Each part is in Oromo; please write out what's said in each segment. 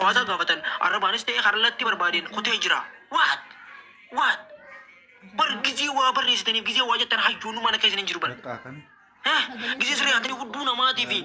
hawaasaa gaafatan arrabaanis ta'e harlatti barbaadeen kutee jira. What? What? Bar gizee waa barreessitaniif gizee waa jettan hayyoonnummaan akka isin hin jiru bar. Bakka akkami? Gizee sirrii haatanii hudduu namaatii fi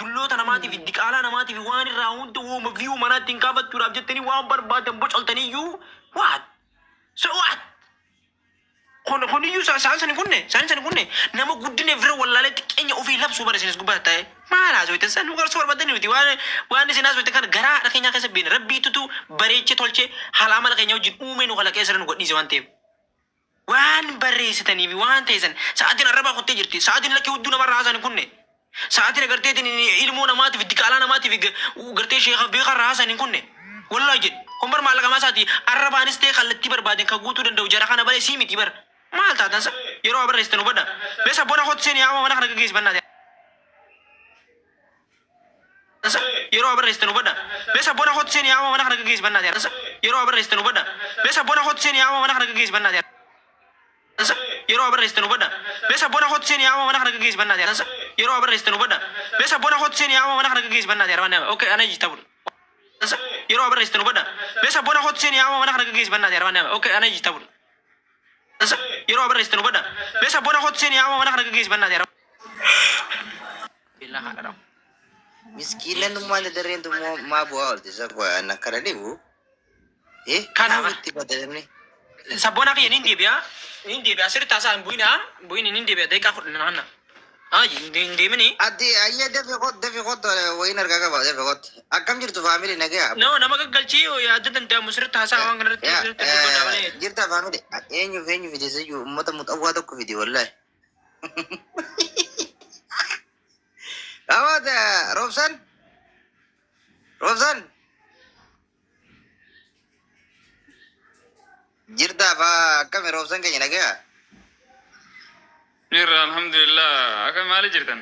dulloota namaatii fi diqaalaa namaatii fi waan irraa hunda uuma viyuu manaatti hin kaafachuudhaaf jettanii waan barbaadan bocoltaniyyuu what? So what? Kun kuniyyuu isaan sani kunne isaan sani kunne nama guddina bira wallaalee xiqqeenya ofii labsuu bara isinis gubbaa ta'e maal haasofte san nu garsuu barbaadanii miti waan waan isin haasofte kana garaa haadha keenyaa keessa beena rabbiitutu bareechee tolchee haala amala keenya wajjin uumee nu kalaqee sirra nu godhiise waan ta'eef. Waan barreessitanii fi waan ta'e sa'aatiin arrabaa kuttee jirti sa'aatiin lakkee hudduu namarraa haasan kunne sa'aatiin agarteetiin ilmoo namaatiif diqaalaa namaatiif gartee sheeka beekarraa haasan hin kunne wallahi jedhe kun bar maallaqa maasaati arrabaanis ta'e kallattii barbaaden kan guutuu danda'u jara kana balee sii miti bar maal taatan sa yeroo barreessitan hubadha mee sabboona kootu seenii yaama mana kana gaggeessi bannaate yeroo barreessitan hubadha mee sabboona kootu seenii yaama mana kana gaggeessi bannaate yeroo barreessitan hubadha mee sabboona kootu seenii yaama mana kana gaggeessi bannaate yeroo barreessitan hubadha mee sabboona kootu seenii yaama mana kana gaggeessi bannaate yeroo barreessitan hubadha mee sabboona kootu seenii yaama mana kana gaggeessi bannaate okay ana jita bulu yeroo barreessitan hubadha mee sabboona kootu seenii yaama mana kana gaggeessi bannaate okay ana jita bulu yeroo barreessitan hubadha mee sabboona kootu seenii yaama mana kana gaggeessi bannaate. Miskiinan maal dareen maa bu'aa oolte isa qo'an akkana dhibu. Eh, Kanaaf. maal itti badalamne? Sabboona kiyya nin deebi'a. Nin deebi'a. Sirriitti haasaa hin bu'inaa. Bu'in nin deebi'a. Daqiiqaa 10 naanna. Haa hin deemini. Ati ayya dafi qot dafi qot wayiin argaa qaba dafi qot. Akkam jirtu faamilii nagaya? No nama gaggalchii yaadda danda'amu sirriitti haasaa waan kanarratti sirriitti dubbadhaa malee. Jirta faamilii eenyuuf eenyu fide siyyuu uummata muxawwaa tokko fide wallahi. Awaata Roobsan Roobsan jirta faa akkami Roobsan keenya nagaya? Jirra alhamdulillah. Akka maali jirtan?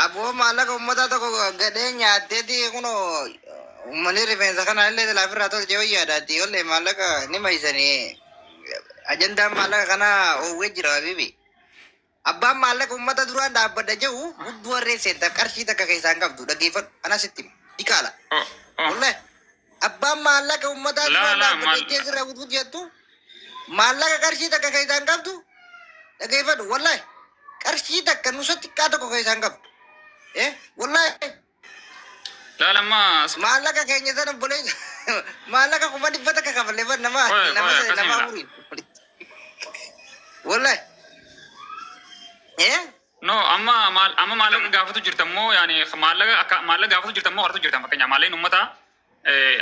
Aboo maallaqa uummataa tokko gadhee nyaatteeti kunoo uummanni rifeensa kana illee laafirraa tolchee wayyaadhaati ollee maallaqa ni maysanii ajandaan maallaqa kanaa oowwee jira habibi. Abbaan maallaqa uummata duraan dhaabbadha jedhu hudduu harree seenta qarshii takka keessaa hin qabdu dhaggeeffadhu anas itti hima diqaala. Oh, oh. Wallahi abbaan maallaqa uummataa Laa duraan laa dhaabbadha maal jettee sirraa guutuu jettu maallaqa qarshii takka keessaa hin qabdu dhaggeeffadhu wallahi qarshii takka nusa xiqqaa tokko keessaa hin qabdu. Eh wallahi laal amma maallaqa keenya sana obboleessa maallaqa 100,000 kafallee bar nama qoy nama qoy akkasii nama mira. afuriin. Wallahi eh No amma maal amma maallaqa gaafatu jirtan moo yaani maallaqa akka maallaqa gaafatu jirtan moo qaratu jirtan fakkeenyaaf maallaqni uummataa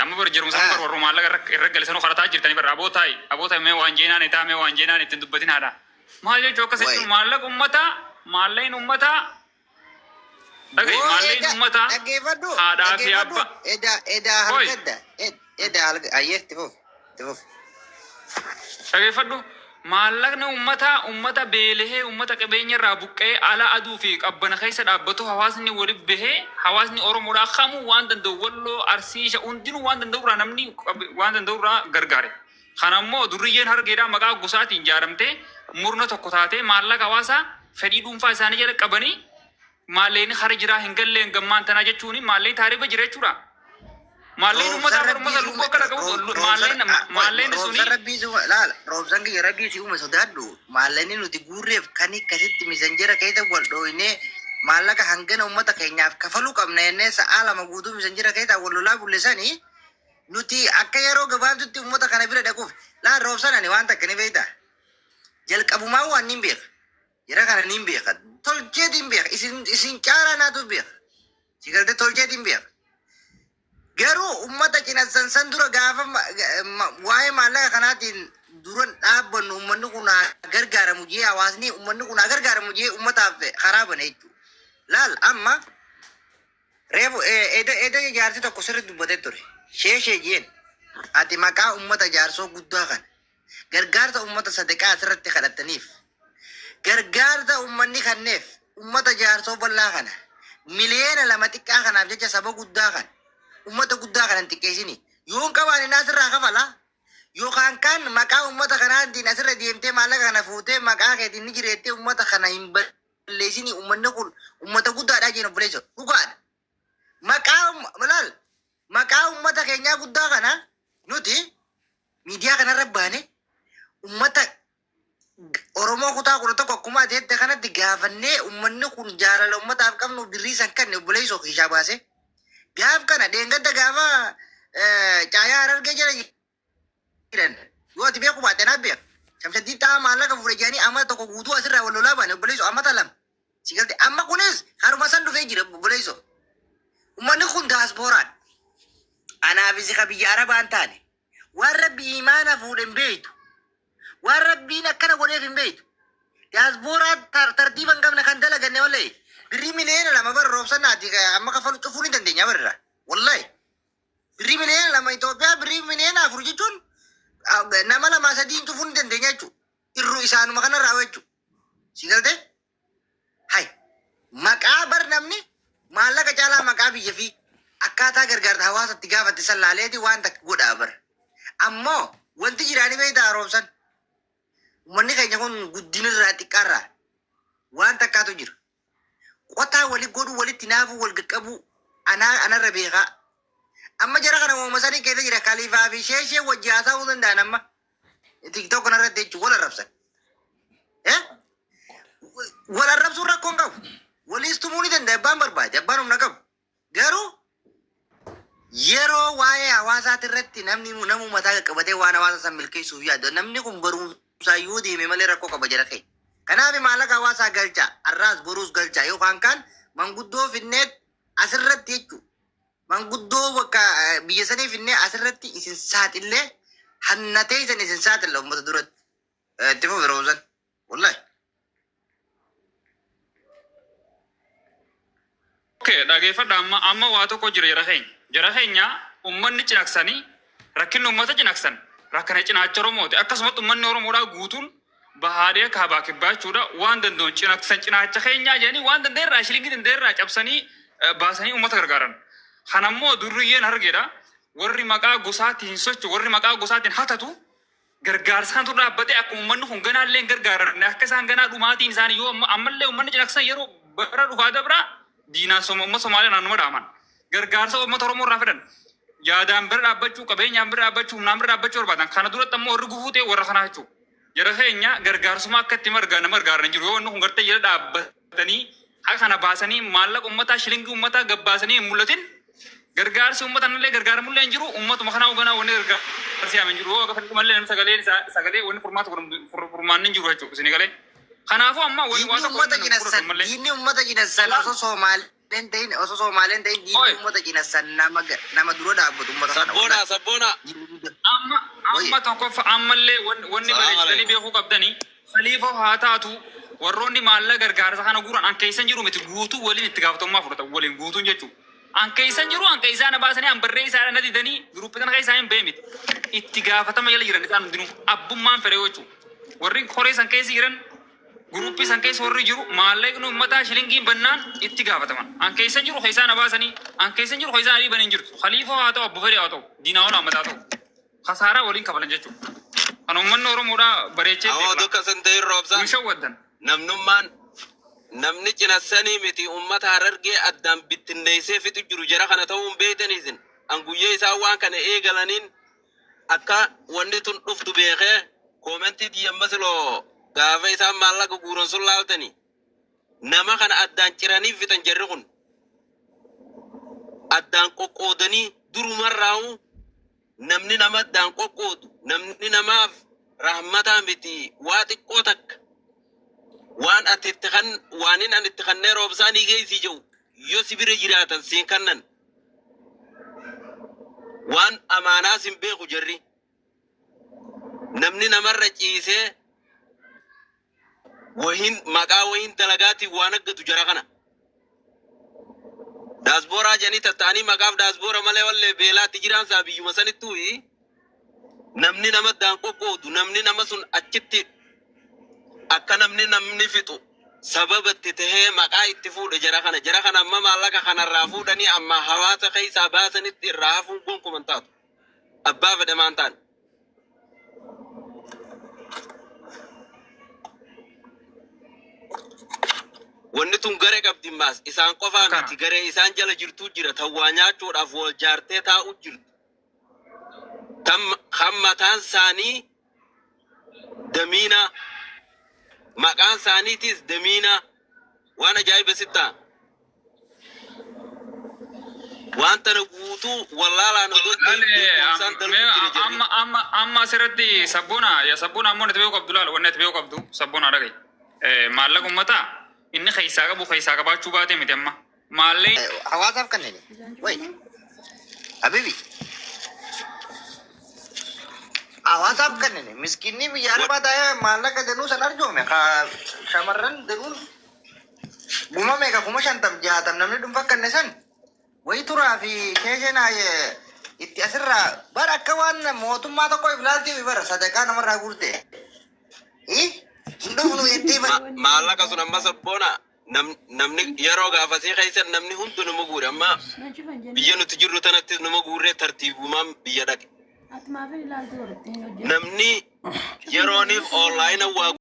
amma bar jirumsa bar ah warra maallaqa irra irra galisanuu qarataa jirtanii bar aboo taa'i aboo taa'i mee waan jeenaan itaa mee waan jeenaan ittiin dubbatin haadha. Maal jechuu akkas way jechuun maallaqa uummataa maallaqni uummataa dhaga'i boo maallaqni eda uummataa dhaggeeffadhu haadhaa fi dhaggeeffadhu abbaa. eda eda Qoy halgadda eda halga ayyee itti fufi itti fufi. Dhageeffadhu. Maallaqni uummataa uummata beelahee uummata qabeenya irraa buqqee ala aduu fi qabbana keessa dhaabbatu hawaasni waliif bahee hawaasni Oromoodhaa kamuu waan danda'u walloo arsii hundinuu waan danda'u irraa namni waan danda'u irraa gargaare. Kana immoo durriyyeen hargeedhaa maqaa gosaatiin ijaaramtee murna tokko taatee maallaqa hawaasaa fedhii dhuunfaa isaanii jala qabanii maallaqni hara jiraa hin galleen gammaan tanaa jechuun maallaqni taarifa jira jechuudha. Maallaqni Roobsan uummataa rabbii barumsa si lubbuu uume akka dhaqabu roobsan maallaqni roobsan suni rabbii si uume laala roobsan kiyya rabbii si uume sodaadhu maallaqni nuti guurreef kan akkasitti misanjera keessa wal dhooynee maallaqa hangana uummata keenyaaf kafaluu qabna jennee sa'aa 2 guutuu misanjera keessa wal lolaa bullesanii nuti akka yeroo gabaabdutti uummata kana bira dhaquuf laal roobsan ani waan takka ni beekta jalqabumaa waan nin beeka jara kana nin beeka tolcheetiin beeka isin isin caalaa naatu beeka si galtee tolcheetiin beeka. Garuu uummata cinassan san dura gaafa waa'ee maallaqa kanaatiin duran dhaabbannu uummanni kun haa gargaaramu jee hawaasni uummanni kun haa gargaaramu jee uummataaf karaa bane jechuudha. Laal amma reefu eda eda jaarsi tokko sirri dubbatee ture. Sheeshee jeen ati maqaa uummata jaarsoo guddaa kana gargaarsa uummata sadaqaa asirratti kadhataniif gargaarsa uummanni kanneef uummata jaarsoo bal'aa kana 2 miliyoona xiqqaa kanaaf jecha saba guddaa kana uummata guddaa kana hin xiqqeessini. Yoo hin qabaanne na asirraa kafala. Yookaan kan maqaa uummata kanaatiin asirra deemtee maallaqa kana fuutee maqaa keetiin ni jireettee uummata kana hin balleessini uummanni kun uummata guddaadhaa jeen obboleessa. Dhugaadha. Maqaa laal qabeenyaa guddaa kana nuti miidiyaa kanarra baane ummata Oromoo kutaa 11 akkuma ati jette kanatti gaafannee ummanni kun jaalala ummataaf qabnu birrii san kanne obboleessoo kiishaa baase. Gaaf kana dheengadda gaafa caayaa Harargee jala jiran yoo ati beeku baatte naaf beeka. Shamsaddiin Xahaa maallaqa fuudhe jedhanii amma tokko guutuu asirraa wal lolaa baane obboleessoo amata lama. Si galte amma kunis haruma san dhufee jira obboleessoo. Ummanni kun daasporaan. Anaaf isi ka biyya Arabaan taane. Waan rabbi imaana fuudhe hin beektu. Waan rabbiin akkana godheef hin beektu. Daasporaa tartiiba hin qabne kan dalaganne wallahi. Birrii 2 miliyoona bara roobsan ati amma kafalu cufuu ni dandeenya barra. Wallahi. Birrii 2 miliyoona Itoophiyaa birrii 4 miliyoona jechuun nama lama sadiin cufuu ni dandeenya jechuudha. Irru isaanuma kanarraa jechuudha. Si galtee? Hai. Maqaa bar namni maallaqa caalaa maqaa biyya fi akkaataa gargaarta hawaasatti gaafate sallaaleeti waan takka godhaa bar. Ammoo wanti jiraanii beektaa roobsan. Uummanni keenya kun guddinirraa xiqqaarraa waan takkaatu jira. Qotaa wali godhuu walitti naafuu wal qaqqabuu anaa anarra beekaa. Amma jara kana uumama sanii keessa jira Kaliifaa fi sheeshee wajji haasa'uu danda'an amma. TikTok kanarratti jechuun wal arrabsan. Eh? Wal arrabsuun rakkoo hin qabu. Waliis tumuu ni danda'a abbaan barbaade abbaan humna qabu. Garuu yeroo waa'ee hawaasaati irratti namni nama mataa qaqqabatee waan hawaasa san milkeessuuf yaadu namni kun barumsaa yoo deeme malee rakkoo qaba jara kee. Kanaaf maallaqa hawaasaa galcha har'aas boruus galcha yookaan kaan manguddoo finneet asirratti jechuudha. Manguddoo bakka biyya sanii finnee asirratti isin saaxillee hannatee isin isin saaxilla uummata duratti. Itti fufi roobsan. Wallahi. Okay, dhageeffadha amma amma waa tokko jira jara keenya. Jara keenya uummanni cinaqsanii rakkinni uummata cinaqsan rakkina cinaacha Oromooti. Akkasumatti uummanni Oromoodhaa guutuun bahaadhee kaabaa kibbaa jechuudha waan danda'uun cinaqsan cinaacha keenyaa jedhanii waan danda'erraa shilingii danda'erraa cabsanii baasanii uummata gargaaran. Kanammoo durriyyeen hargeedha. Warri maqaa gosaatiin socho'u warri maqaa gosaatiin hatatu gargaarsa kanatu dhaabbatee akkuma uummanni kun ganaallee hin gargaaramne akka isaan ganaa dhumaatiin isaanii yoo ammallee uummanni cinaqsan yeroo bara dhufaa dabraa diinaan uummata Somaaliyaa naannuma dhaaman. Gargaarsa uummata Oromoo irraa fedhan. Yaadaan bira dhaabbachuu, qabeenyaan bira dhaabbachuu, humnaan bira dhaabbachuu barbaadan. Kana duratti ammoo warri gufuu ta'e warra kanaa jechuudha. Jara keenya gargaarsuma akka itti marga nama gargaaran jiru. Yoo wanni kun gartee jala dhaabbatanii haqa kana baasanii maallaqa uummataa shilingii uummataa gabbaasanii hin mul'atin gargaarsi uummata illee gargaaramullee hin jiru. Uummatuma kanaa hoogganaa wanni gargaarsi yaame hin jiru. Yoo akka mallee namni sagalee sagalee wanni furmaata furmaanni hin jiru jechuudha. Isin galee. Kanaafuu amma wanni waa Diinni tokko uummata wanni nama fudhatu cinassan mallee. Diinni uummata cinassan osoo Soomaaleen ta'in osoo Soomaaleen ta'in diinni Oi. uummata cinassan nama dura dhaabbatu uummata kana. Sabboona sabboona. Amma Oye. amma tokkoffa ammallee wanni Salaam bareechitanii alaikum. beekuu qabdanii khaliifa haa taatu warroonni maallaqa gargaarsa kana guuran an keessan jiru miti guutuu waliin itti gaafatamummaa fudhatan waliin guutuun jechuudha. An keessan jiru an keessaa na baasanii an barree isaa na didanii giruuppii kana keessaa hin ba'e miti. Itti gaafatama jala jiran isaan hundinuu abbummaan fedhe jechuudha. Warri koree san keessa jiran guruppii san keessa warri jiru maallaqni uummataa shilingiin bannaan itti gaafataman. An keessan jiru keessaa na baasanii an keessan jiru keessaa na dhiiban hin jirtu. Khaliifa haa ta'u abbu fedhe haa ta'u diinaa ol hammataa ta'u. Kasaaraa waliin kafalan jechuudha. Kan uummanni Oromoodhaa bareechee Awoo beekna. tokko san ta'in roobsa. Hin shawwaddan. Namnummaan namni cinassanii miti uummata Harargee addaan bittinneessee fixu jiru jara kana ta'uu hin beektan isin. An guyyee isaan waan kana eegalaniin akka wanni tun dhuftu beekee koomentii diyyamma siloo gaafa isaan maallaqa guuran sun laaltani. Nama kana addaan ciranii fixan jarri kun. Addaan qoqqoodanii durumarraa'u namni nama addaan qoqqoodu namni namaaf rahmataa miti waa xiqqoo takka waan ati itti kan waanin an itti kannee roobsaanii geessii jiru yoo si bira jiraatan siin kannan waan amaanaa sin beeku jarri namni namarra ciisee wahin maqaa wahin dalagaatiin waan aggatu jara kana. Daasbooraa jedhanii tatta'anii maqaaf daasboora malee wallee beelaatti jiraan isaa biyyuma sanittuu namni nama addaan qoqqoodu namni nama sun achitti akka namni namni fixu sababa itti tahee maqaa itti fuudhe jara kana jara kana amma maallaqa kanarraa fuudhanii amma hawaasa keessaa baasanitti irraa hafuun gonkuman taatu abbaa fedhe maan ta'an. Wanni tun garee qabdi maas isaan qofaa Akkana. miti garee isaan jala jirtuu jira tawwaa nyaachuudhaaf wal jaartee taa'u jirtu. Kan mataan isaanii damiinaa, maqaan isaaniitis damiinaa. Waan ajaa'iba sitta. Waan tana guutuu wallaalaan odoo hin ta'in beekumsaan dalaguu jira jirri. Amma asirratti sabboona yaa sabboona, ammoo natti beeku qabdu, laal, wanni ati beeku qabdu, sabboona, dhagaye. Maallaqa uummataa inni keessaa qabu keessaa qabaachuu baate miti, amma maallee Hawaasaaf kanneen. Wait. Habibi. Hawaasaaf kanneen miskinni biyya arabaa taa'ee maallaqa danuu san arjoome shamarran danuun guma meeqa, 50,000, 60,000 namni dhuunfaa kanne san wayi turaa fi keesheen itti asirraa bara akka waan mootummaa tokko iflaaltii bara sadaqaa namarraa guurte. Hin dhufnu jettee bara. Maallaqa sun amma, sabboona, namni yeroo gaafasii keessa namni hundi numa guure. Amma biyya nuti jirru tanatti numa guurree tartiibumaan biyya dhaqe. Namni yerooniif online waa